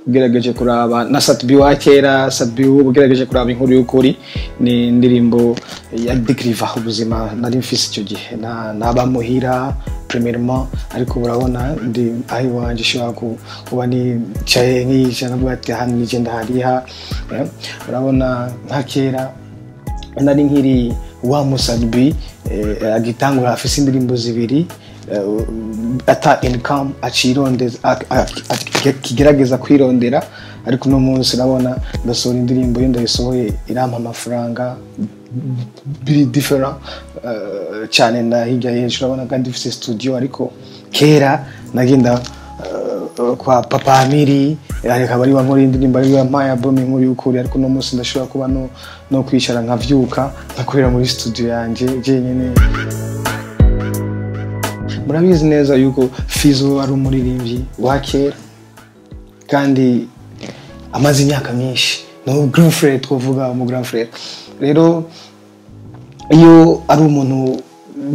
Ugerageje kuraba na Sat-B wa kera, Sat-B w'ubu, ugerageje kuraba Inkuru y'Ukuri, ni indirimbo ya décriva ubuzima nari mfise icyo gihe. Naba muhira premièrement, ariko urabona ndi aho iwanje, ishobora kuba nicaye nkiyicara navuga ati hano nije ndahariha. Urabona nka kera nari nkiri wa mu Sat-B agitangura, afise indirimbo zibiri, ata income, acirondeza, akigerageza kwirondera. Ariko uno munsi urabona ndasohora indirimbo, iyo ndayisohoye irampa amafaranga, biri different cyane na hirya y'ejo. Urabona kandi mfise studio, ariko kera nagenda kwa Papa Amiri, akaba ari wankora indirimbo, ari wampaye album Inkuru y'Ukuri. Ariko uno munsi ndashobora kuba no kwicara nkavyuka nkakorera muri studio yanje jenyine. Murabizi neza yuko Fizo ari umuririmbyi wa kera kandi amaze imyaka myinshi, ni grand frère, twavuga umu grand frère. Rero iyo ari umuntu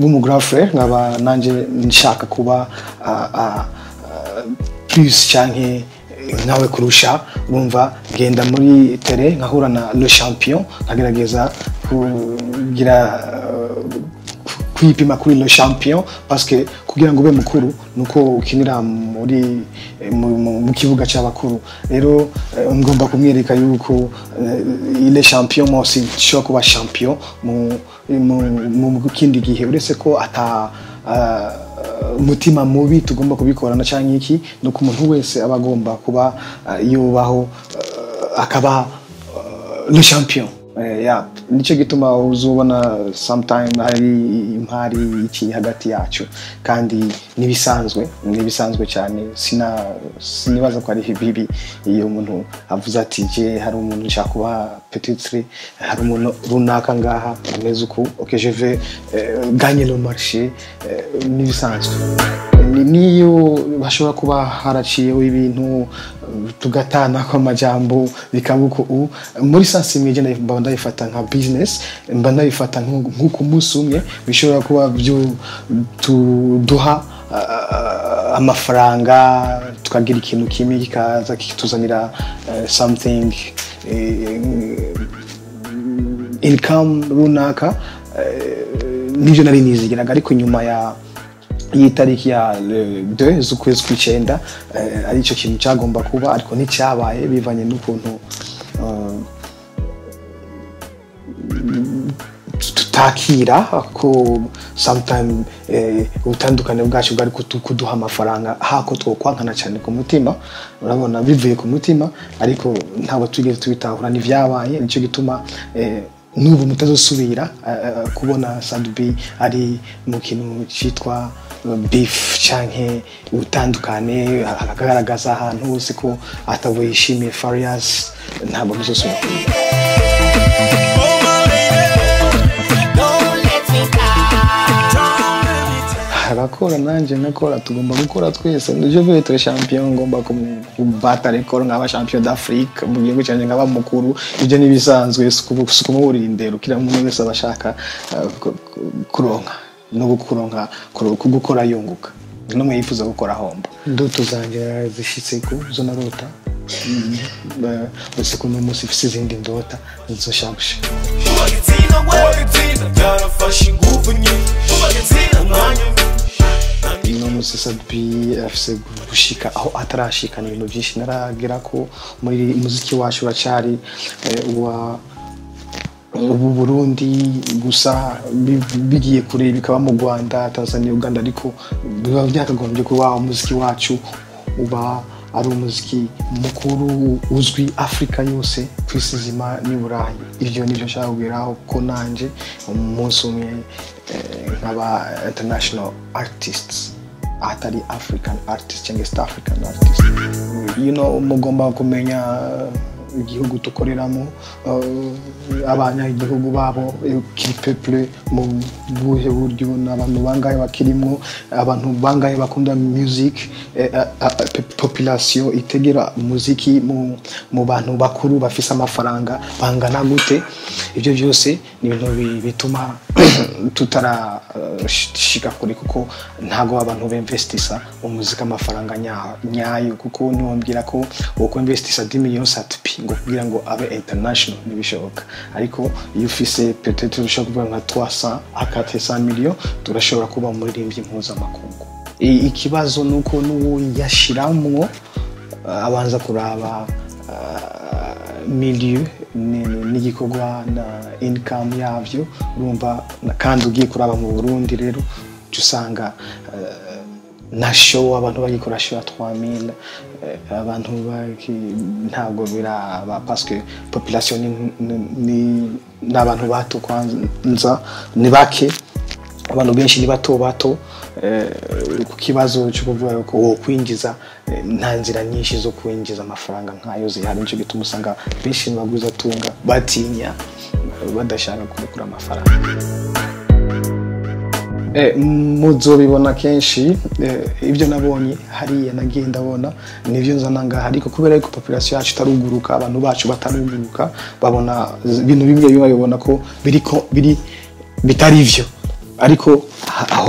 w'umu grand frère, nkaba nanjye nshaka kuba plus canke nkawe kurusha, urumva ngenda muri terrain nkahura na le champion, nkagerageza kugira kwipima kuri le champion, parce que kugira ngo ube mukuru nuko ukinira muri mu kibuga cy'abakuru. Rero ngomba kumwereka yuko il est champion, moi aussi nshobora kuba champion mu kindi gihe, uretse ko ata umutima mubi tugomba kubikorana cyangwa iki, nuko umuntu wese aba agomba kuba yubaho, akaba le champion. Yeah. Nicyo gituma uzubona sometime hari impari iki hagati yacu, kandi nibisanzwe, nibisanzwe cyane. Sinibaza ko ari bibi iyo umuntu avuze ati je hari umuntu nshaka kuba, peut-être hari umuntu runaka ngaha ameze uku, ok, je vais gagner le marché. Nibisanzwe. Niyo bashobora kuba haraciyeho ibintu, tugatana kw'amajambo, bikaba uko muri sens imwe je mba ndabifata nka business, mba ndabifata nk'uko umunsi umwe bishobora kuba byo tuduha amafaranga, tukagira ikintu kimwe kikaza kikituzanira something, income runaka. Nibyo nari nizigiraga, ariko nyuma ya y'itariki ya le 2 z'ukwezi kw'icenda, aricyo kintu cyagomba kuba, ariko nticyabaye bivanye n'ukuntu tutakira ko sometime ubutandukane bwacu bwari kuduha amafaranga hako twokwankana cyane ku mutima. Urabona bivuye ku mutima, ariko ntabwo twigeze tubitahura, ntivyabaye. Nicyo gituma n'ubu mutazosubira kubona Sat-B ari mu kintu cyitwa beef canke ubutandukane, akagaragaza ahantu hose ko atabo yishimiye Farious. Ntabwo muzosubira kubona. Oh my lady, don't let me down. Arakora nanjye nkakora, tugomba gukora twese. Je veux être champion, ngomba kubata record, nkaba champion d'Afrique mu gihugu cyanjye, nkaba mukuru. Ibyo ni ibisanzwe, si ukumuburira indero. Kila muntu wese aba ashaka kuronka no kuronka, gukora yunguka, n'umwe yifuza gukora ahomba. Indoto zanjye zishitse ku zo narota. Uretse ko uno munsi mfise izindi ndota nzoshaka gushika. Uwagitsina byarafashe ingufu nyinshi, uwagitsina umwanya. Uno munsi Sat-B afise gushika aho atarashika, ni ibintu byinshi naragera ko muri muziki wacu uracyari uwa ubu Burundi gusa, bigiye kure bikaba mu Rwanda, Tanzania, Uganda, ariko biba byakagombye kuba umuziki wacu uba ari umuziki mukuru uzwi Afrika yose, ku isi nzima n'i Burayi. Ibyo nibyo nshaka kugeraho, ko nanje umunsi umwe nkaba international artists, atari African artist cyangwa East African artist. Mugomba kumenya igihugu tukoreramo, abanyagihugu babo, kiri peuple mu buhe buryo, n'abantu bangahe bakirimwo, abantu bangahe bakunda music, population itegera muziki mu bantu bakuru bafise amafaranga bangana gute. Ibyo byose ni ibintu bituma tutara shika kure, kuko ntago abantu bemvestisa mu muzika amafaranga nyayo, kuko niwombwira ko uko investisa 10 millions Sat-B ngo kugira ngo abe international ntibishoboka. Ariko iyo ufise peut-être ushobora kuvuga nka 300 à 400 millions, turashobora kuba umuririmbyi mpuzamakungu. Ikibazo nuko n'uwo yashiramwo abanza kuraba milieu n'igikorwa na income yavyo, urumva. Kandi ugiye kuraba mu Burundi rero, uca usanga na show abantu bagikora show ya 3000, abantu ntabwo biraba, parce que population ni n'abantu bato, kwanza ni bake, abantu benshi ni bato bato. Ku kibazo cyo kuvuga ko wo kwinjiza, nta nzira nyinshi zo kwinjiza amafaranga nkayo zihari. Nicyo gituma usanga benshi mu bagwizatunga batinya, badashaka kurekura amafaranga. Muzobibona kenshi, ibyo nabonye hariya nagiye ndabona nivyo nzana ngaha, ariko kubera yuko population yacu itaruguruka, abantu bacu bataruguruka, babona ibintu bimwe bimwe babibona ko biriko biri bitari vyo, ariko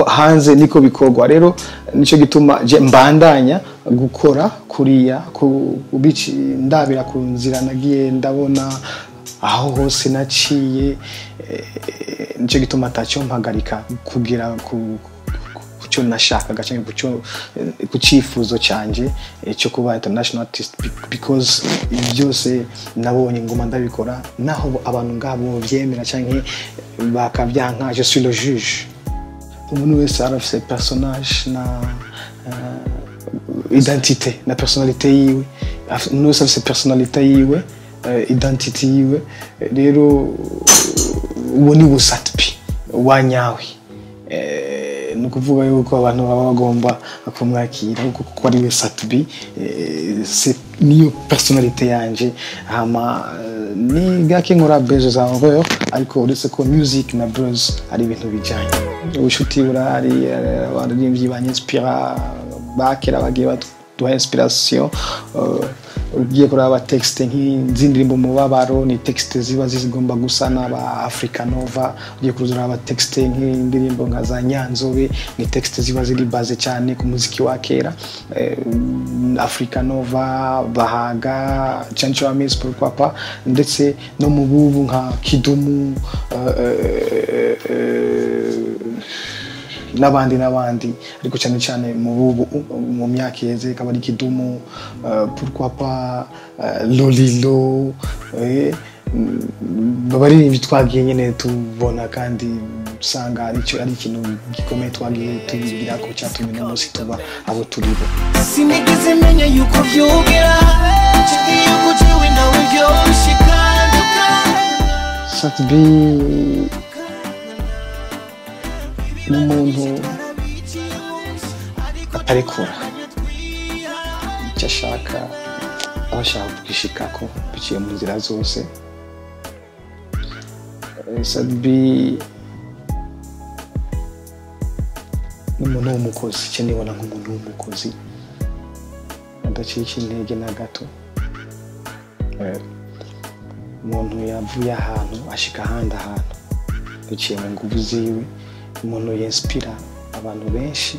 hanze niko bikorwa. Rero nicyo gituma je mbandanya gukora kuriya ku bici, ndabira ku nzira nagiye ndabona aho hose naciye. Nicyo gituma atacyo mpagarika kugira ku cyo nashakaga cyangwa ku cyifuzo cyanjye cyo kuba international artist, because byose nabonye ngoma ndabikora, naho abantu ngabo byemera cyangwa bakabyanka, je suis le juge. Umuntu wese arafise personnage na identité na personnalité yiwe. Umuntu wese afise personnalité yiwe, identité yiwe. Rero uwo ni Sat-B wa nyawe. Ni ukuvuga yuko abantu baba bagomba kumwakira kuko ari we Sat-B, niyo personnalité yanje. Hama ni gake nkora buzz za horreur, ariko uretse ko music na buzz ari ibintu bijanye, ubushuti burahari. Abaririmbyi banyinspira bakera bagiye baduha inspiration. Ugiye kuraba texte nk'inzindirimbo mubabaro, ni texte ziba zigomba gusa n'aba Africa Nova. Ugiye kuraba texte nk'indirimbo nka za Nyanzobe, ni texte ziba ziri base cyane ku muziki wa kera, Africa Nova, Bahaga, Canjo Amis, pourquoi pas, ndetse no mu bubu nka Kidumu, n'abandi n'abandi, ariko cyane cyane mu bubu, mu myaka iheze ikaba ari Kidumu, pourquoi pas, Lolilo, abaririmbyi twagiye nyine tubona kandi usanga aricyo ari ikintu gikomeye twagiye tubigira ko cyatumye uno munsi tuba abo turi bo. Sinigeze menya yuko vyogera yuko jewe nawe vyoshika. Sat-B ni umuntu atarekura icyo ashaka, aba ashaka kugishikako biciye mu nzira zose. Sat-B ni umuntu w'umukozi, icyo nibona nk'umuntu w'umukozi adacika intege na gato. Umuntu yavuye ahantu ashika ahandi ahantu biciye mu nguvu ziwe, umuntu yinspira abantu benshi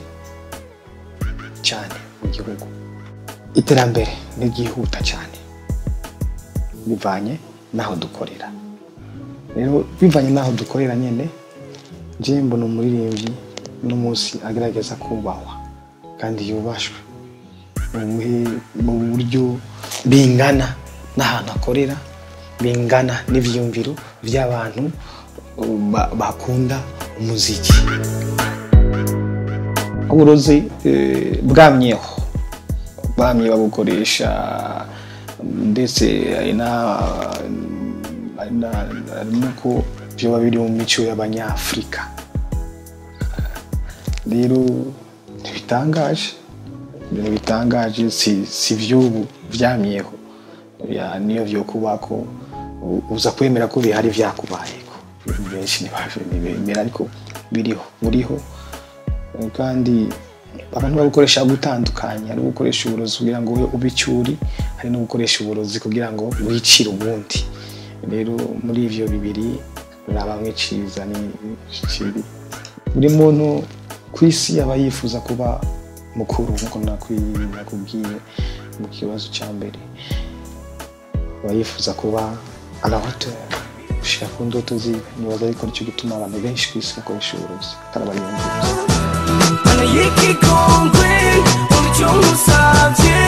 cyane mu gihugu. Iterambere niryihuta cyane bivanye n'aho dukorera. Rero bivanye n'aho dukorera nyene, je mbona umuririmbyi uno munsi agerageza kubahwa kandi yubashwe mu buryo bingana n'ahantu akorera, bingana n'ivyiyumviro vy'abantu bakunda umuziki. Uburozi bwamyeho, bamye babukoresha, ndetse hari nuko vyoba biri mu mico y'Abanyafrika. Rero ntibitangaje, ibintu bitangaje si vy'ubu, vyamyeho. Niyo vyokubako uza kwemera ko bihari vyakubayeko. Benshi ntibemera, ariko biriho, buriho. Kandi abantu babukoresha gutandukanye, hari gukoresha uburozi kugira ngo ube ube hari no gukoresha uburozi kugira ngo wicire ubundi. Rero muri ivyo bibiri uraba mwiciza ni kibi. Buri muntu ku isi aba yifuza kuba mukuru, nkuko nakubwiye mu kibazo cya mbere, aba yifuza kuba à la hauteur, gushika ku ndoto ziwe. Nibaza yuko nicyo gituma abantu benshi ku isi bakoresha uburozi, kandi abariyumviriza. Mana y'ikigongwe, umucyo nkusavye,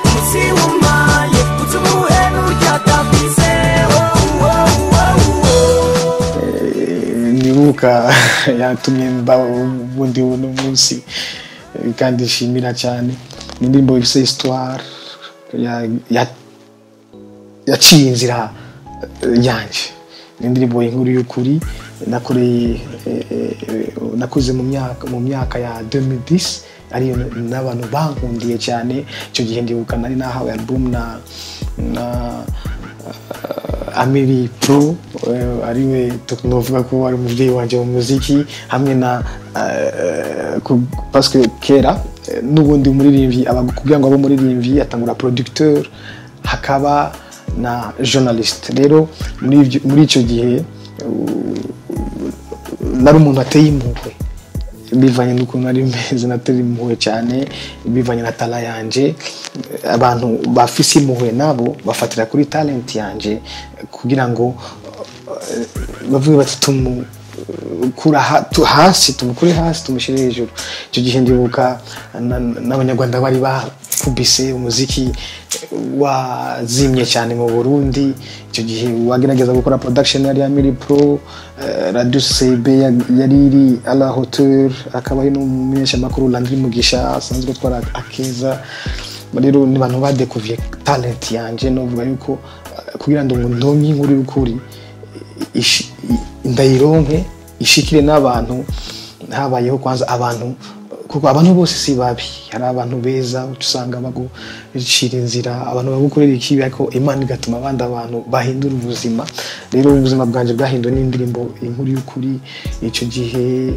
umunsi wumaye utumuhe n'uryatafise. Oh, oh, oh, oh. Nibuka yatumye mba ubundi uno munsi, kandi nshimira cyane. Ni indirimbo ifise histoire yaciye inzira yanje. Ni indirimbo Inkuru y'Ukuri nakoreye, nakoze mu myaka ya 2010, ariyo n'abantu bankundiye cyane icyo gihe. Ndibuka nari nahawe album na Amiri Pro, ariwe novuga ko ari umuvyeyi wanje mu muziki, hamwe na parce que kera, n'ubundi umuririmbyi aba, kugira ngo abe umuririmbyi, atangura producteur, hakaba na journaliste. Rero muri icyo gihe nari umuntu ateye impuhwe, bivanye n'ukuntu nari meze, natera impuhwe cyane bivanye na talent yanje. Abantu bafise impuhwe nabo bafatira kuri talent yanje kugira ngo bavuge bati tumukura hasi, tumukure hasi, tumushyire hejuru. Icyo gihe ndibuka n'Abanyarwanda bari bakubise umuziki wazimye cyane mu Burundi. Icyo gihe wagerageza gukora production yari ya Miri Pro, Radio CB yari iri à la hauteur, akaba ari n'umumenyeshamakuru Landry Mugisha asanzwe atwara Akeza. Rero ni abantu badekuviye talent yanje. Novuga yuko kugira ngo ndonke Inkuru y'Ukuri, ndayironke ishikire n'abantu, habayeho kwanza abantu, kuko abantu bose si babi, hari abantu beza usanga bagucira inzira, abantu bagukorera ikibi, ariko Imana igatuma abandi abantu bahindura ubuzima. Rero ubuzima bwanjye bwahinduwe n'indirimbo Inkuru y'Ukuri. Icyo gihe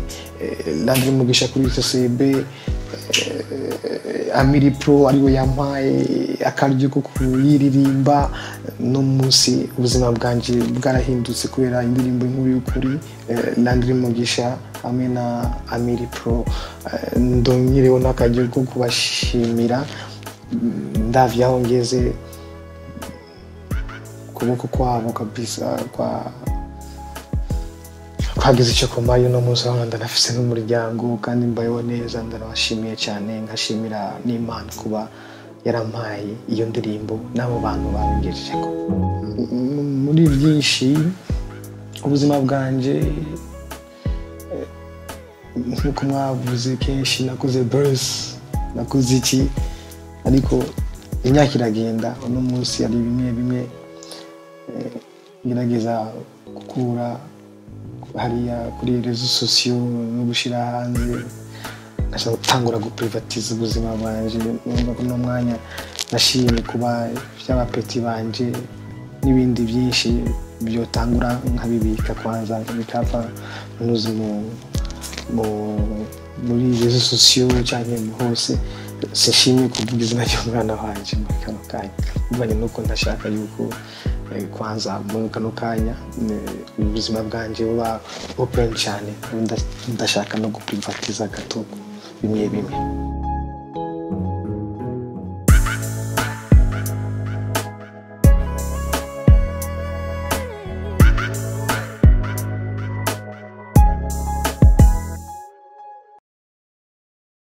Landry Mugisha kuri CCB, Amiri Pro ariwe yampaye akaryo ko kuyiririmba. No munsi ubuzima bwanjye bwarahindutse kubera indirimbo Inkuru y'Ukuri, Landry Mugisha hamwe na Amiri Pro. Ndongereho n'akaryo ko kubashimira. Ndavye aho ngeze, ukuboko kwabo kabisa kwa twagize icyo kumayo. Uno munsi urabona ndanafise n'umuryango kandi mbayeho neza. Ndanabashimiye cyane, nkashimira n'Imana kuba yarampaye iyo ndirimbo n'abo bantu babingejejeko muri byinshi. Ubuzima bwanje, nk'uko mwavuze kenshi, nakoze buzz, nakoze iki, ariko imyaka iragenda. Uno munsi hari bimwe bimwe ngerageza gukura hariya kuri réseaux sociaux no gushyira hanze, ngashaka gutangura guprivatiza ubuzima bwanje. Numva ko uno mwanya nashimye kuba by'abapeti banje n'ibindi byinshi byotangura nkabibika kwanza, bikava ntuzi muri réseaux sociaux cyangwa hose. Sinshimye kuvuga izina ry'umwana wanje muri kano kanya, bivanye nuko ndashaka yuko kwanza muri kano kanya ubuzima bwanje buba open cyane. Ndashaka no guprivatiza gato bimwe bimwe.